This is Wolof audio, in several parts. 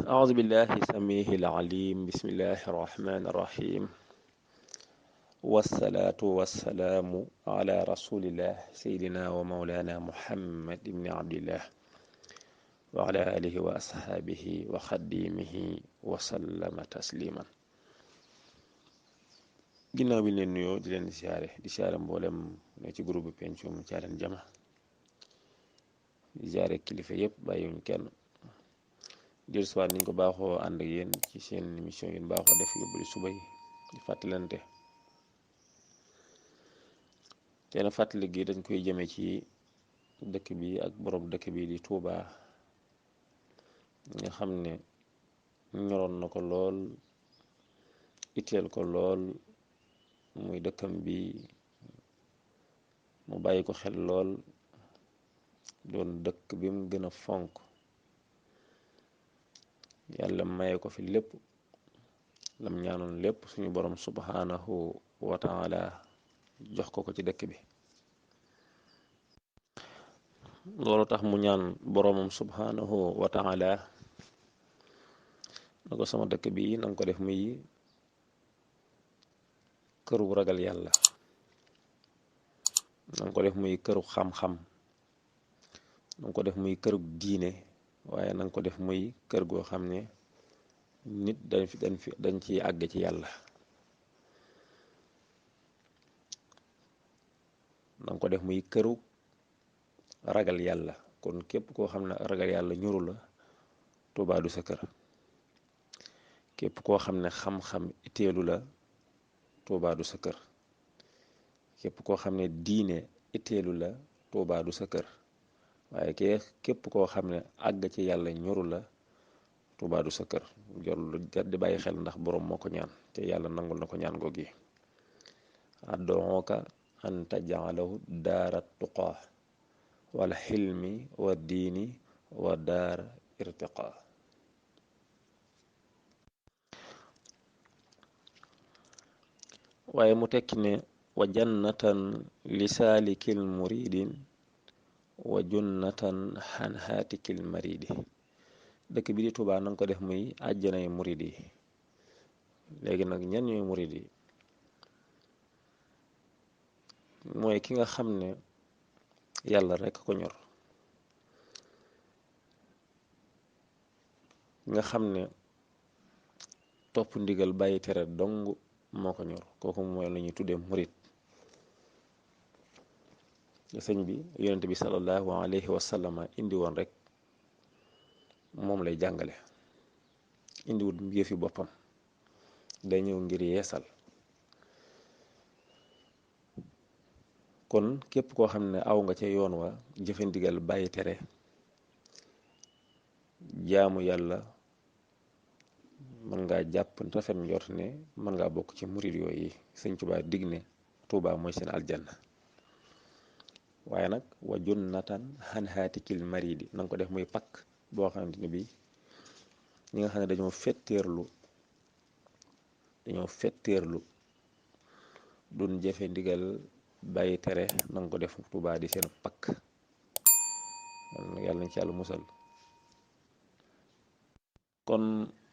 أعوذ بالله السميع العليم بسم الله الرحمن الرحيم والصلاة والسلام على رسول الله سيدنا ومولانا محمد بن عبد الله وعلى آله وأصحابه وخديمه وسلم تسليما ginnaaw bi leen nuyoo di leen siyaare mboolem ne ci groupe Pencum Thiarène Jama di siyaare kilifa yëpp bàyyiwuñ kenn dir soit niñ ko baaxoo ànd ak yéen ci seen émission yi baaxoo def yóbbali suba yi di fàttalante teena fàttali gi dañ koy jëme ci dëkk bi ak borom dëkk bi di Touba nga xam ne ñoroon na ko lool itteel ko lool muy dëkkam bi mu bàyyi ko xel lool doon dëkk bi mu gën a fonk yàlla maye ko fi lépp lam ñaanoon lépp suñu borom subhanahu wa taala jox ko ci dëkk bi loolu tax mu ñaan boromam subhanahu wa taala na ko sama dëkk bi nanga ko def muy këru ragal yàlla nanga ko def muy këru xam-xam nanga ko def muy këru diine waaye nanga ko def muy kër goo xam ne nit dañ ci àgg ci yàlla nanga ko def muy këru ragal yàlla kon képp koo xam ne ragal yàlla ñuru la Tuubaa du sa kër képp koo xam ne xam-xam itteelu la Tuubaa du sa kër képp koo xam ne diine itteelu la Tuubaa du sa kër waaye képp koo xam ne àgg ci yàlla ñuru la Tuubaa du sa kër lu jar di bàyyi xel ndax boroom moo ko ñaan te yàlla nangul na ko ñaan googi ad'uuka an taj'alahu daara tuqaa wal xilmi wa diini wa daara irtiqaa waaye mu tekki ne wa jannatan li saalikil muridin wa junnatan xan xaatikil maridi dëkk bi di Tuubaa nanga ko def muy àjjanay murid yi léegi nag ñan ñooy murid yi mooy ki nga xam ne yàlla rekk ko ñor ki nga xam ne topp ndigal bàyyi tere dong moo ko ñor kooku mooy la ñuy tuddee murid sëñ bi yonent bi sallallahu alayhi wa sallama indi woon rek moom lay jàngale indiwut yëfi boppam day ñëw ngir yeesal kon képp koo xam ne aw nga ca yoon wa jëfe ndigal bàyyi tere jaamu yàlla mën ngaa jàpp rafet njort ne mën ngaa bokk ci murid yooyu sëñ Tuubaa dig ne Tuubaa mooy seen aljanna waaye nag wa junnatan xan xaatikil maridi na nga ko def muy pakk boo xamante ne bii ñi nga xam ne dañoo fetteerlu duñ jëfe ndigal bàyyi tere na nga ko def Tuubaa di seen pakk yàlla nañ ci yàlla musal kon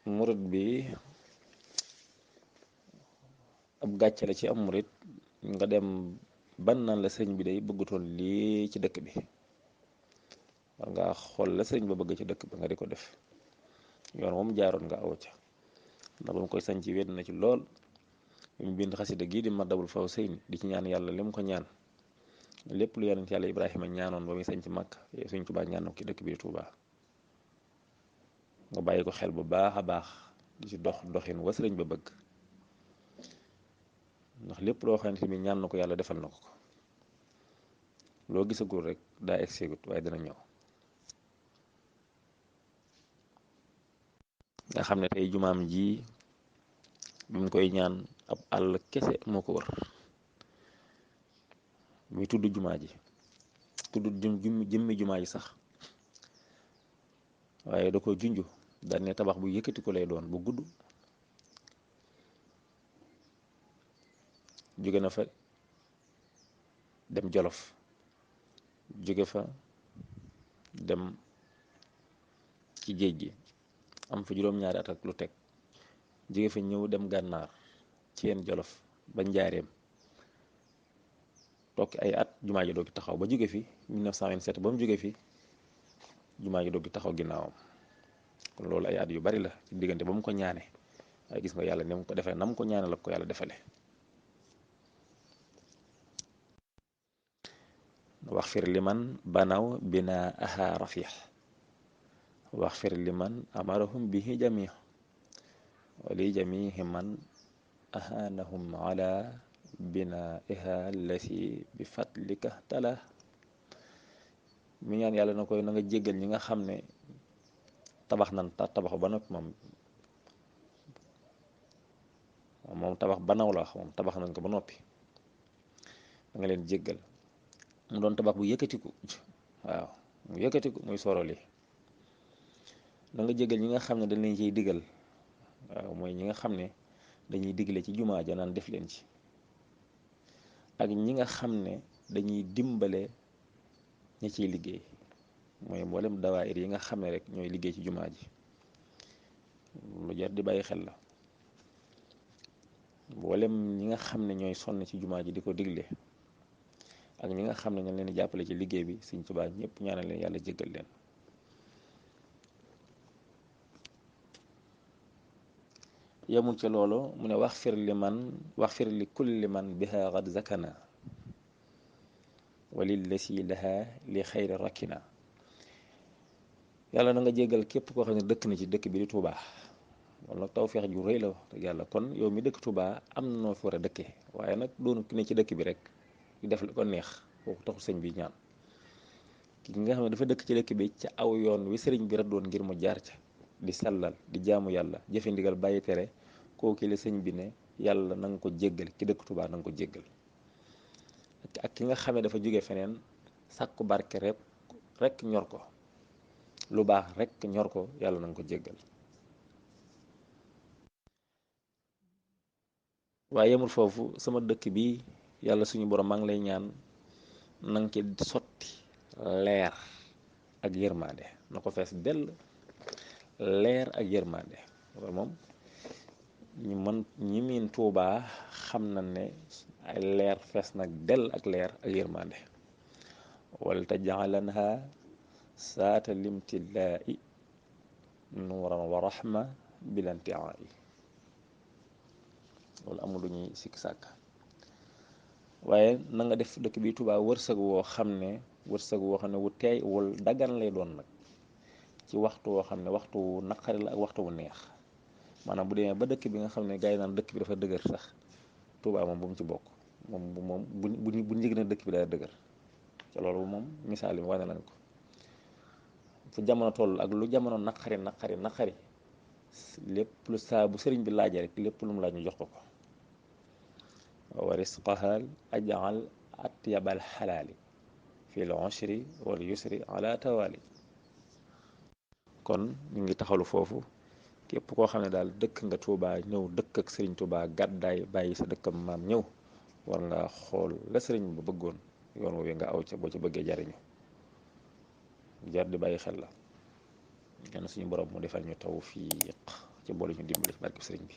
murid bi ab gàcce la ci am murid nga dem ban naan la sëñ bi day bëggutoon lii ci dëkk bi war nga xool la sëñ ba bëgg ci dëkk ba nga di ko def yoon moom jaaroon nga aw ca ndax ba mu koy sañ ci wedd na ci lool mu bind xasida gii di Matlabul Fawzayni di ci ñaan yàlla lim ko ñaan lépp lu yonent yàlla Ibrahima ñaanoon ba muy sañ ci Màkka Sëñ Tuubaa ñaan ko ci dëkk bi di Tuubaa nga bàyyi ko xel bu baax a baax di ci doxin wa sëriñ ba bëgg ndax lépp loo xamante ni ñaan na ko yàlla defal na ko loo gisagul rek daa egsegut waaye dina ñëw nga xam ne tey jumaam ji bi mu koy ñaan ab àll kese moo ko wër muy tudd jumaa ji tudd jëmmi jumaa ji sax waaye da ko junj daal ne tabax bu yëkkati ko lay doon bu gudd jóge na fa dem Jolof jóge fa dem ci géej gi am fa juróom-ñaari at ak lu teg, jóge fa ñëw dem gànnaar ci yeen jolof ba njaareem, tokki ay at jumaa ji doog taxaw ba jóge fi 1927, ba mu jóge fi jumaa ji doog taxaw ginnaawam. kon loolu ay at yu bari la ci diggante ba mu ko ñaane, waaye gis nga yàlla ni mu ko defee na mu ko ñaane la ko yàlla defale. waxfir liman banaw bina aha rafix, waxfir liman amarahum bihi jamih, wali jamihi man ahanahum ala bina iha lasi bi fadlika tala. mi ñaan yàlla na koy na nga jéggal ñi nga xam ne tabax nan tabaxu ba noppi moom tabax banaw la moom tabax nañ ko ba noppi, da nga leen jéggal. mu doon tabax bu yëkkatiku, waaw mu yëkkatiku muy soroli. da nga jéggal ñi nga xam ne dañ leen ciy digal, waaw mooy ñi nga xam ne dañuy digle ci jumaa ja naan def leen ci, ak ñi nga xam ne dañuy dimbale ñi ciy liggéey, mooy mboolem dawaayir yi nga xam ne rek ñooy liggéey ci jumaa ji. lu jar di bàyyi xel la. mboolem ñi nga xam ne ñooy sonn ci jumaa ji di ko digle, ak ñi nga xam ne ñoo leen di jàppale ci liggéey bi, Sëñ Tuubaa ñëpp ñaanal leen yàlla jéggal leen. yemul ci loolu mu ne waxfir li kulli man biha qad zakana walillasi laha li xayri rakkina. yàlla na nga jéggal képp koo xam ne dëkk na ci dëkk bi di Tuubaa. loolu nag tawfeex ju rëy la wax dëgg yàlla. kon yow mi dëkk Tuubaa am na noo fi war a dëkkee, waaye nag doonu ki ne ci dëkk bi rek di def li ko neex, kooku taxul sëñ bi ñaan. ki nga xam ne dafa dëkk ci dëkk bi ca aw yoon wi sëriñ bi doon ngir mu jaar ca di sellal di jaamu yàlla, jëfe ndigal bàyyi tere, kooku la sëñ bi ne yàlla na nga ko jéggal, ki dëkk Tuubaa na nga ko jéggal. ak ki nga xam ne dafa jóge feneen sàkku barke rek ñor ko, lu baax rek ñor ko, yàlla na nga ko jéggal. waaye yemul foofu, sama dëkk bi yàlla suñu borom maa ngi lay ñaan na nga ci sotti leer ak yërmande, na ko fees dell leer ak yërmande. loolu moom ñi miin Tuubaa xam na ne ay leer fees nag dell ak leer ak yërmande. wal tajcalanha saata limtillaa'i nuuran wa raxma bilantiaai. loolu amul lu ñuy sikk sàkk. waaye na nga def dëkk bi Tuubaa wërsëg woo xam ne wu teey wul daggan lay doon nag, ci waxtu woo xam ne waxtu wu naqari la ak waxtu wu neex. maanaam bu demee ba dëkk bi nga xam ne gars yi naan dëkk bi dafa dëgër sax, Tuubaa moom bu mu ci bokk. moom bu njëg na dëkk bi daa dëgër, te loolu moom misaal yi wane nañ ko. fu jamono toll ak lu jamono naqari lépp lu saa bu sëriñ bi laajee rek lépp lu mu laaj ñu jox ko ko. wa risqahal ajal atyabal xalaali fil ushri wal yusri ala tawali. kon ñu ngi taxalu foofu. képp koo xam ne daal dëkk nga Tuubaa ñëw dëkk ak sëriñ Tuubaa gàddaay bàyyi sa dëkkam maam ñëw, war nga xool la sëriñ ba bëggoon, yoon woowu nga aw ca boo ca bëggee jariñu. jar di bàyyi xel la. ñaan suñu borom mu defal ñu tawfiq ci boole ñu dimbali ci barkeb sëriñ bi.